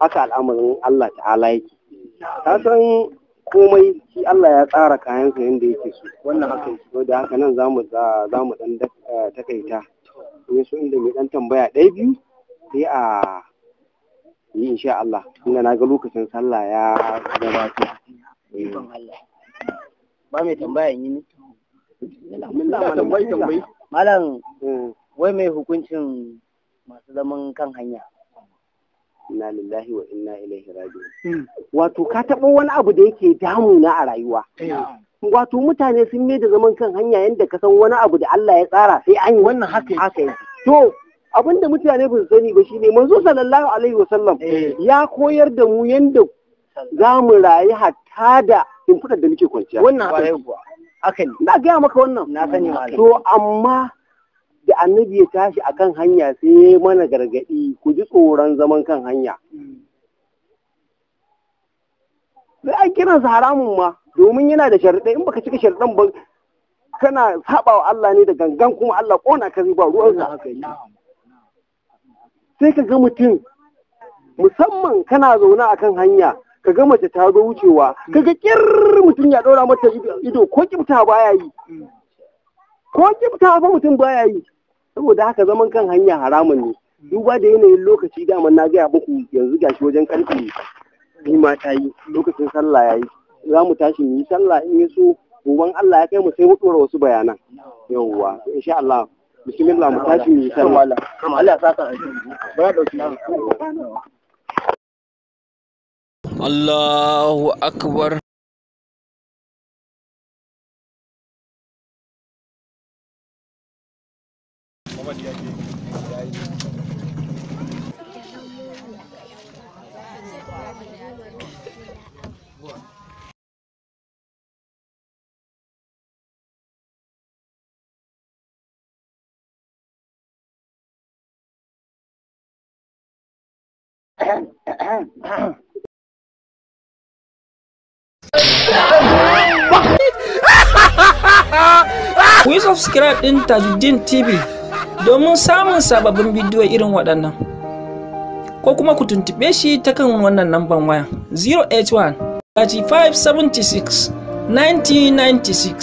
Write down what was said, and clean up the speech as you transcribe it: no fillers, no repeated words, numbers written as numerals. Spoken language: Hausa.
Haka al'amarin Allah ta'ala yake. Ka san komai shi Allah ya tsara kayansa yadda yake so. Wannan haka yake. To da haka nan zamu zamu dan takaita. In so inda mai dan tambaya ɗaya biyu sai a yi insha Allah. Tunda na ga lokacin sallah ya gabato. Ikon Allah. Ba mai tambaya in yi ni. Bismillah, Tambayi tambayi. Malam, wai mai hukuncin masu zaman kan hanya? Inna lillahi wa inna ilaihi raji'un. Wato ka taɓa wani abu da yake damuna a rayuwa. Wato mutane sun mai da zaman kan hanya yadda ka san wani abu da Allah ya tsara sai an yi. Wannan haka yake. Haka yake. To abin da mutane ba su sani ba shine manzo sallallahu alaihi wasallam ya koyar da mu yadda za mu rayu hatta da shimfiɗar da muke kwanciya. Wannan haka yake kuwa. Haka ne. Na gaya maka wannan. Na sani malam. To amma da annabi ya tashi akan hanya sai ya mana gargaɗi, ku ji tsoron zaman kan hanya. Sai an kiransa haramun ma, domin yana da sharuɗai, in baka cika sharuɗan ba kana saba wa Allah ne da gangan, kuma Allah ƙona ka zai ba ruwansa. Sai ka ga mutum musamman kana zaune akan hanya, ka ga mace ta zo wucewa, ka ga ƙirr mutum ya ɗora mata ido, ko kibta baya yi. Ko kibta fa mutum baya yi. Saboda haka zaman kan hanya haramun ne. Duba da yanayin lokaci, daman na gaya muku yanzu gashi wajen 2:00 ma ta yi, lokacin sallah ya yi. Za mu tashi mu yi sallah, in ya so goben Allah ya kai mu sai mu ɗora wasu bayanan. Yawwa, insha Allah. Bismillah, mu tashi mu yi sallah. Allah ya saka alheri. Ba dauki. Allahu akbar. Ku yi subscribe ɗin Tajuddin TV domin samun sababbin bidiyo irin waɗannan. Ko kuma ku tuntuɓe shi ta kan wannan namban waya 081 3576 9096.